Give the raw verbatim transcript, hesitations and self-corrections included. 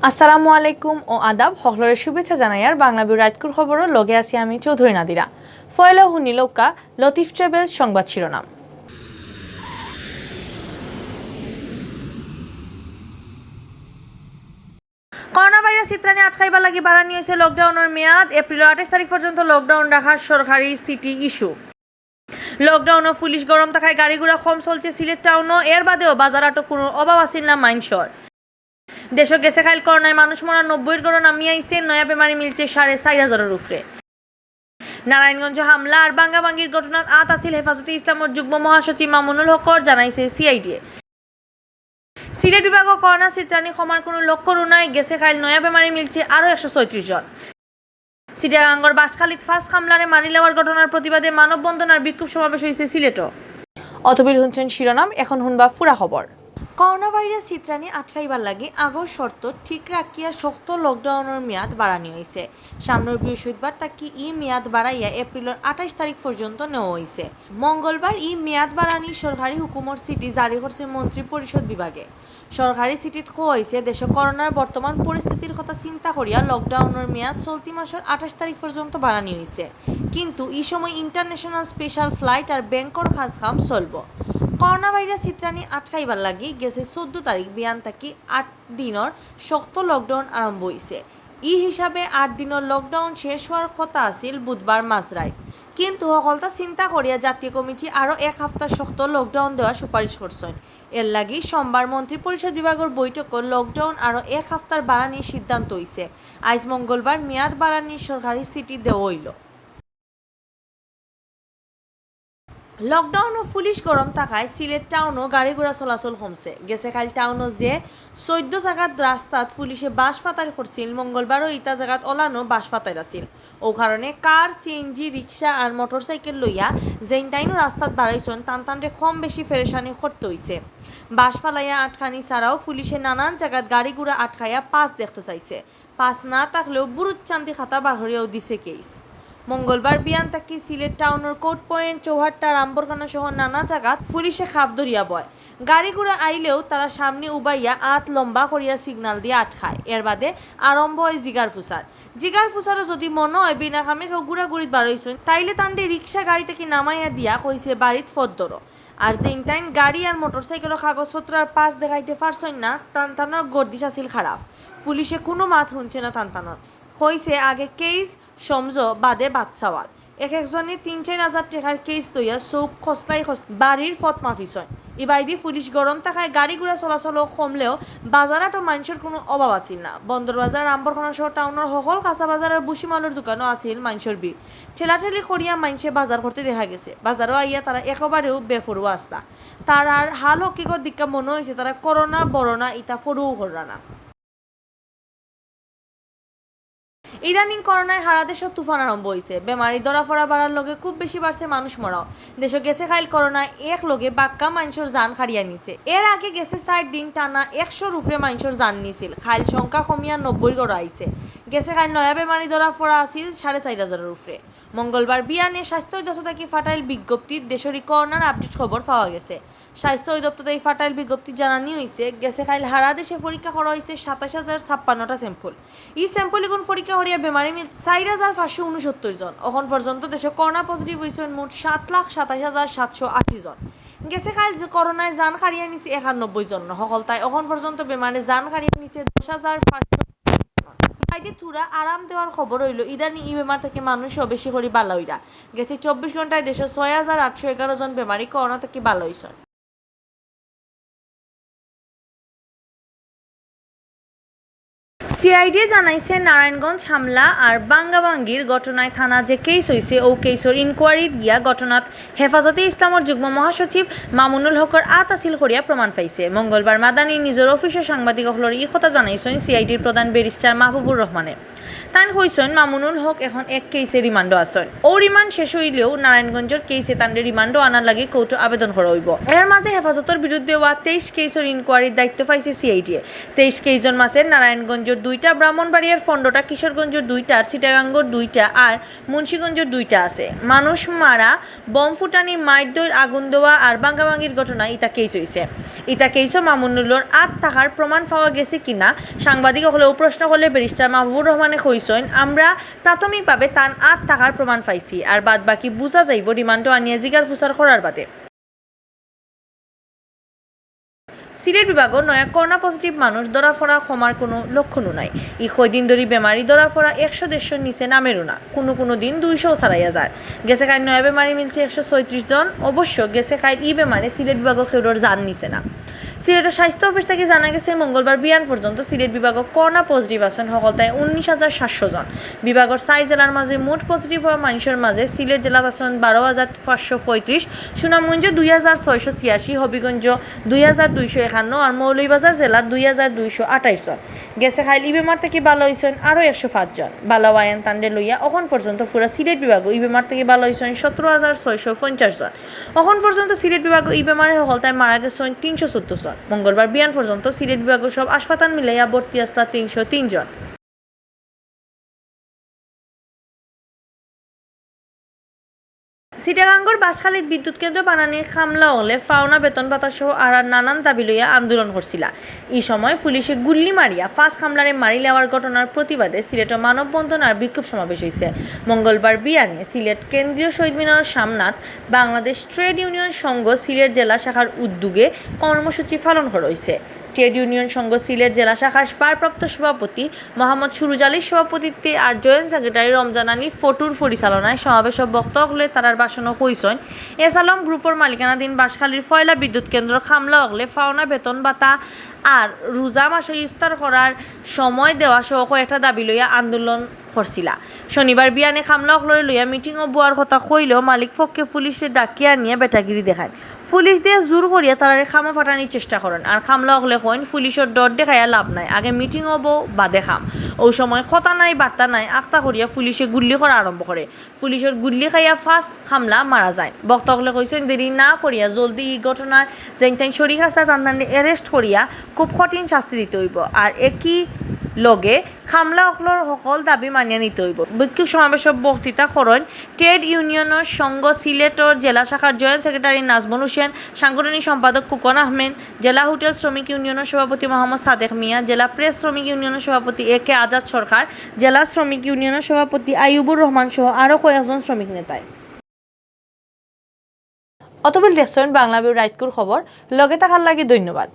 আসসালামু আলাইকুম ও আদাব, হকলরে শুভেচ্ছা জানাইয়ার বাংলা বিউ রাইতকুর খবরর লগে আছি আমি চৌধুরী নাদিরা। ফয়লা হুনিলউক্কা লতিফ ট্রাভেলস সংবাদ শিরোনাম। করোনা ভাইরাস ইত্রানি আটকাইবার লাগি বাড়ানি অইছে লকডাউনর মেয়াদ। এপ্রিলর আঠাইশ তারিখ পর্যন্ত লকডাউন রাখার সরকারি সিটি ইস্যু। লকডাউনো পুলিশ গরম থাকায় গাড়ি-ঘোড়া কম চলছে সিলেট টাউনো। এর বাদেও বাজারহাটো কুনু অভাব আছিল না মাইনষর। দেশো গেছে কাইল করোনায় মানুষ মরা নব্বইর ঘরো নামি আইছে। নয়া বেমারি মিলছে সাড়ে চাইর হাজারর উপরে। নারায়ণগঞ্জো হামলা আর ভাঙ্গাভাঙ্গির ঘটনাত আত আছিল হেফাজতে ইসলামর যুগ্ম মহাসচিব মামুনুল হকর, জানাইছে সিআইডিয়ে। সিলেট বিভাগো করোনা ছিতরানি কমার কুনু লক্ষণও নাই। গেছে কাইল নয়া বেমারি মিলছে আরো একশো ছয়ত্রিশ জন। চিটাগাঙ্গর বাঁশখালীত ফার্স্ট হামলারে মানিলেওয়ার ঘটনার প্রতিবাদে মানববন্ধন আর বিক্ষোভ সমাবেশ অইছে সিলেটো। অতবিল হুনছেন শিরোনাম, এখন হুনবা পুরা খবর। করোনা ভাইরাস ছিতরানি আটকাইবার লাগি আগর শর্ত ঠিক রাখিয়া শক্ত লকডাউনর মেয়াদ বাড়ানি অইছে। সামনর বৃহস্পতিবার থাকি ই মেয়াদ বাড়াইয়া এপ্রিলর আঠাইশ তারিখ পর্যন্ত নেওয়া অইছে। মঙ্গলবার ই মেয়াদ বাড়ানির সরকারি হুকুমর চিঠি জারি করছে মন্ত্রিপরিষদ বিভাগে। সরকারি চিঠিত কওয়া অইছে, দেশো করোনার বর্তমান পরিস্থিতির কথা চিন্তা করিয়া লকডাউনর মেয়াদ চলতি মাসর আঠাইশ তারিখ পর্যন্ত বাড়ানি অইছে, কিন্তু ই সময় ইন্টারন্যাশনাল স্পেশাল ফ্লাইট আর ব্যাংকর কাজ কাম চলবো। করোনা ভাইরাস ছিতরানি আটকাইবার লাগি গেছে চৌদ্দ তারিখ বিয়ান থাকি আট দিনর শক্ত লকডাউন আরম্ভ অইছে। ই হিসাবে আট দিনর লকডাউন শেষ অওয়ার কথা আছিল বুধবার মাঝরাইত, কিন্তু হকলতা চিন্তা করিয়া জাতীয় কমিটি আরো এক হাপ্তার শক্ত লকডাউন দেওয়ার সুপারিশ করছইন। এরলাগি সোমবার মন্ত্রিপরিষদ বিভাগর বৈঠকো লকডাউন আরো এক হাপ্তার বাড়ানির সিদ্ধান্ত অইছে। আইজ মঙ্গলবার মেয়াদ বাড়ানির সরকারি চিঠি দেওয়া অইলো। লকডাউনো পুলিশ গরম থাকায় সিলেট টাউনো গাড়ি-ঘোড়া চলাচল কমছে। গেছে কাইল টাউনো যে চৌদ্দ জাগাত রাস্তাত পুলিশে বাঁশ ফাতাইর করছিল, মঙ্গলবারও ইতা জাগাত অলানো বাঁশ ফাতাইর আছিল। অউ কারণে কার, সিএনজি, রিক্সা আর মোটরসাইকেল লইয়া যেইন তাইনও রাস্তাত বারইছইন, তান তানরে কম বেশি পেরেশানি করতে অইছে। বাঁশ ফালাইয়া আটকানি ছাড়াও পুলিশে নানান জাগাত গাড়ি-ঘোড়া আটকাইয়া পাস দেখতে চাইছে। পাস না থাকলেও বুরুত চান্দি খাতা বার করিয়াও দিছে কেস। মঙ্গলবার বিয়ান থাকি সিলেট টাউনর কোর্ট পয়েন্ট, চৌহাট্টা, রামবরখানা সহ নানা জাগাত পুলিশে খাপ ধরিয়া বয়। গাড়ি-ঘোড়া আইলেও তারা সামনে উবাইয়া আত লম্বা করিয়া সিগনাল দিয়া আটকায়। এর বাদে আরম্ভ অয় জিগার-ফুসার। জিগার-ফুসারো যুদি মনো অয় বিনা কামে কেউ ঘুরাঘুরিত বারইছইন, তাইলে তানরে রিক্সা গাড়ি থাকি নামাইয়া দিয়া কইছে বাড়িত ফত ধরো। আর যেইন তাইন গাড়ি আর মোটরসাইকেলর কাগজপত্র আর পাস দেখাইতে পারছইন না, তান তানর গর্দিশ আছিল খারাপ। পুলিশে কুনু মাত হুনছে না তান তানর। কইছে আগে কেস সমঝো, বাদে বাত চাওয়াল। এক একজনে তিন চাইর হাজার টেকার কেস লইয়া চউখ খসলাই খসলাই বাড়ির ফত মাফিছইন। ইবায়দি পুলিশ গরম থাকায় গাড়ি-ঘোড়া চলাচলও কমলেও বাজারহাটো মাইনষর কুনু অভাব আছিল না। বন্দর বাজার, রামবরখানা সহ টাউনর হকল কাঁচা বাজার আর ভুসিমালর দোকানো আছিল মাইনষর ভিড়। ঠেলাঠেলি করিয়া মাইনষে বাজার করতে দেখা গেছে। বাজারো আইয়া তারা একেবারেউ বেপরোয়া আছলা। তারার হাল হকিকত দেখিয়া মনো অইছে তারা করোনা-বরোনা ইতা পরোয়াউ কররা না। ইদানিং করোনায় হারা দেশো তুফান আরম্ভ অইছে। বেমারি ধরা পড়া বাড়ার লগে খুব বেশি বাড়ছে মানুষ মরাও। দেশো গেছে কাইল করোনায় এক লগে বাক্কা মাইনষর জান কাড়িয়া নিছে। এর আগে গেছে চাইর দিন টানা একশোর উপরে মাইনষর জান নিছিল। কাইল সংখ্যা কমিয়া নব্বইর ঘরো আইছে। গেছে কাইল নয়া বেমারি ধরা পড়া আছিল সাড়ে চাইর হাজারর উপরে। মঙ্গলবার বিয়ানে স্বাস্থ্য অধিদপ্তর থাকি ফাটাইল বিজ্ঞপ্তিত দেশর ই করোনার আপডেট খবর পাওয়া গেছে। স্বাস্থ্য অধিদপ্তর থাকি ফাটাইল বিজ্ঞপ্তিত জানানি অইছে, গেছে কাইল হারা দেশে পরীক্ষা করা অইছে সাতাইশ হাজার ছাপ্পান্নটা স্যাম্পল। ই স্যাম্পল ইগুন পরীক্ষা করিয়া বেমারি মিলছে চাইর হাজার পাঁচশো ঊনসত্তর জন। অখন পর্যন্ত দেশো করোনা পজিটিভ অইছইন মোট সাত লাখ সাতাইশ হাজার সাতশো আশি জন। গেছে কাইল যে করোনায় জান কাড়িয়া নিছে একানব্বই জন। হকলতায় অখন পর্যন্ত বেমারে জান কাড়িয়া নিছে দশ হাজার পাঁচশো। ইবায়দি থুড়া আরাম দেওয়ার খবর অইলো, ইদানিং ই বেমার থাকি মানুষও বেশি করি বালা অইরা। গেছে চব্বিশ ঘন্টায় দেশো ছয় হাজার আটশো এগারো জন বেমারি করোনা থাকি বালা অইছইন। সিআইডিয়ে জানাইছে, নারায়ণগঞ্জ হামলা আর ভাঙ্গাভাঙ্গির ঘটনায় থানা যে কেস অইছে, অউ কেসর ইনকোয়ারিত গিয়া ঘটনাত হেফাজতে ইসলামর যুগ্ম মহাসচিব মামুনুল হকর আত আছিল করিয়া প্রমাণ পাইছে। মঙ্গলবার মাদানি নিজর অফিসো সাংবাদিক অকলরে ই কথা জানাইছইন সিআইডির প্রধান ব্যারিস্টার মাহবুবুর রহমানে। তাইন কইছইন মামুনুল হক এখন এক কেইসে রিমান্ডো আছইন। অউ রিমান্ড শেষ অইলেউ নারায়ণগঞ্জর কেইসে তানরে রিমান্ডো আনার লাগি কোর্টো আবেদন করা অইবো। এর মাঝে হেফাজতর বিরুদ্ধে অওয়া তেইশ কেইসর ইনকোয়ারির দায়িত্ব পাইছে সিআইডিয়ে। তেইশ কেইসর মাঝে নারায়ণগঞ্জর দুইটা, ব্রাহ্মণবাড়িয়ার পনেরোটা, কিশোরগঞ্জর দুইটা, আর চিটাগাঙ্গর দুইটা আর মুন্সিগঞ্জর দুইটা আছে। মানুষ মারা, বোম ফুটানি, মাইরধইর, আগুন দেওয়া আর ভাঙ্গাভাঙ্গির ঘটনা ইতা কেইস অইছে। ইতা কেইসো মামুনুলর আত থাকার প্রমাণ পাওয়া গেছে কিনা সাংবাদিক অকলে অউ প্রশ্ন করলে ব্যারিস্টার মাহবুবুর রহমানে কইছইন, আমরা প্রাথমিকভাবে তান আত থাকার প্রমাণ পাইছি, আর বাদ বাকি বুঝা যাইবো রিমান্ডো আনিয়া জিগার ফুসার করার বাদে। সিলেট বিভাগো নয়া করোনা পজিটিভ মানুষ ধরা পড়া কমার কুনু লক্ষণও নাই। ই কয়দিন ধরি বেমারি ধরা পড়া একশো দেড়শোর নিচে নামেরও না, কুনু কুনু দিন দুইশো ছাড়াইয়া যার। গেছে কাইল নয়া বেমারি মিলছে একশো ছয়ত্রিশ জন। অবশ্য গেছে কাইল ই বেমারে সিলেট বিভাগো কেউরর জান নিছে না। সিলেটর স্বাস্থ্য অফিস থাকি জানা গেছে, মঙ্গলবার বিয়ান পর্যন্ত সিলেট বিভাগো করোনা পজিটিভ আছইন হকলতায় উনিশ হাজার সাতশো জন। বিভাগর চাইর জেলার মাঝে মোট পজিটিভ অওয়া মানুষর মাঝে সিলেট জেলাত আছইন বারো হাজার পাঁচশো পঁয়ত্রিশ, সুনামগঞ্জ দুই হাজার ছয়শো ছিয়াশি, হবিগঞ্জ দুই হাজার দুইশো একান্ন আর মৌলভীবাজার জেলাত দুই হাজার দুইশো আঠাইশ জন। গেছে কাইল ই বেমার থাকি ভালা অইছইন আরও একশো পাঁচ জন। ভালা অওয়াইন তানরে লইয়া অখন পর্যন্ত পুরা সিলেট বিভাগো ই বেমার থাকি ভালা অইছইন সতেরো হাজার ছয়শো পঞ্চাশ জন। অখন পর্যন্ত সিলেট বিভাগো ই বেমারে হকলতায় মারা গেছইন তিনশো চৌদ্দ জন। মঙ্গলবার বিয়ান পর্যন্ত সিলেট বিভাগো সব হাসপাতাল মিলাইয়া ভর্তি আছলা তিনশো তিন জন। চিটাগাঙ্গর বাঁশখালীত বিদ্যুৎ কেন্দ্র বানানির কামলা অকলে পাওনা বেতন ভাতা সহ আরার নানান দাবি লইয়া আন্দোলন করছিলা। ই সময় পুলিশে গুল্লি মারিয়া পাঁচ কামলারে মারিলাওয়ার ঘটনার প্রতিবাদে সিলেটো মানববন্ধন আর বিক্ষোভ সমাবেশ অইছে। মঙ্গলবার বিয়ানে সিলেট কেন্দ্রীয় শহীদ মিনারর সামনাত বাংলাদেশ ট্রেড ইউনিয়ন সংঘ সিলেট জেলা শাখার উদ্যোগে কর্মসূচি পালন করা অইছে। ট্রেড ইউনিয়ন সংঘ সিলেট জেলা শাখার ভারপ্রাপ্ত সভাপতি মোহাম্মদ সুরুজ আলীর সভাপতিত্বে আর জয়েন্ট সেক্রেটারি রমজান আলী ফটুর পরিচালনায় সমাবেশো বক্তা অকলে তারার ভাষণো কইছইন, এস আলম গ্রুপর মালিকানাধীন বাঁশখালীর পয়লা বিদ্যুৎ কেন্দ্রর কামলা অকলে পাওনা বেতন ভাতা আর রোজা মাসো ইফতার করার সময় দেওয়া সহ কয়েকটা দাবি লইয়া আন্দোলন করছিলা। শনিবার বিয়ানে কামলা অকলরে লইয়া মিটিংও বওয়ার কথা কইলেও মালিক পক্ষে পুলিশরে ডাকিয়া আনিয়া বেটাগিরি দেখাইন। পুলিশ দিয়া জোর করিয়া তারারে কামো পাঠানির চেষ্টা করইন। আর কামলা অকলে কইন, পুলিশর ডর দেখাইয়া লাভ নাই, আগে মিটিং অইবো, বাদে কাম। অউ সময় কথা নাই, বার্তা নাই, আখতা করিয়া পুলিশে গুল্লি করা আরম্ভ করে। পুলিশর গুল্লি খাইয়া পাঁচ কামলা মারা যাইন। বক্তা অকলে কইছইন, দেরি না করিয়া জলদি ই ঘটনার যেইন তাইন শরিক আছলা তান তানরে arrest করিয়া খুব কঠিন শাস্তি দিতে অইবো। আর একই লগে কামলা অকলর হকল দাবি মানিয়া নিতে অইবো। বিক্ষোভ সমাবেশো বক্তৃতা করইন ট্রেড ইউনিয়ন সংঘ সিলেটর জেলা শাখার জয়েন্ট সেক্রেটারি নাজমুল হোসেন, সাংগঠনিক সম্পাদক খোকন আহমেদ, জেলা হোটেল শ্রমিক ইউনিয়নর সভাপতি মোহাম্মদ সাদেক মিয়া, জেলা প্রেস শ্রমিক ইউনিয়নর সভাপতি এ কে আজাদ সরকার, জেলা শ্রমিক ইউনিয়নর সভাপতি আইয়ুবুর রহমান সহ আরও কয়েকজন শ্রমিক নেতায়। অতবিল দেখছইন বাংলা ভিউ রাইতকুর খবর। লগে থাকার লাগি ধন্যবাদ।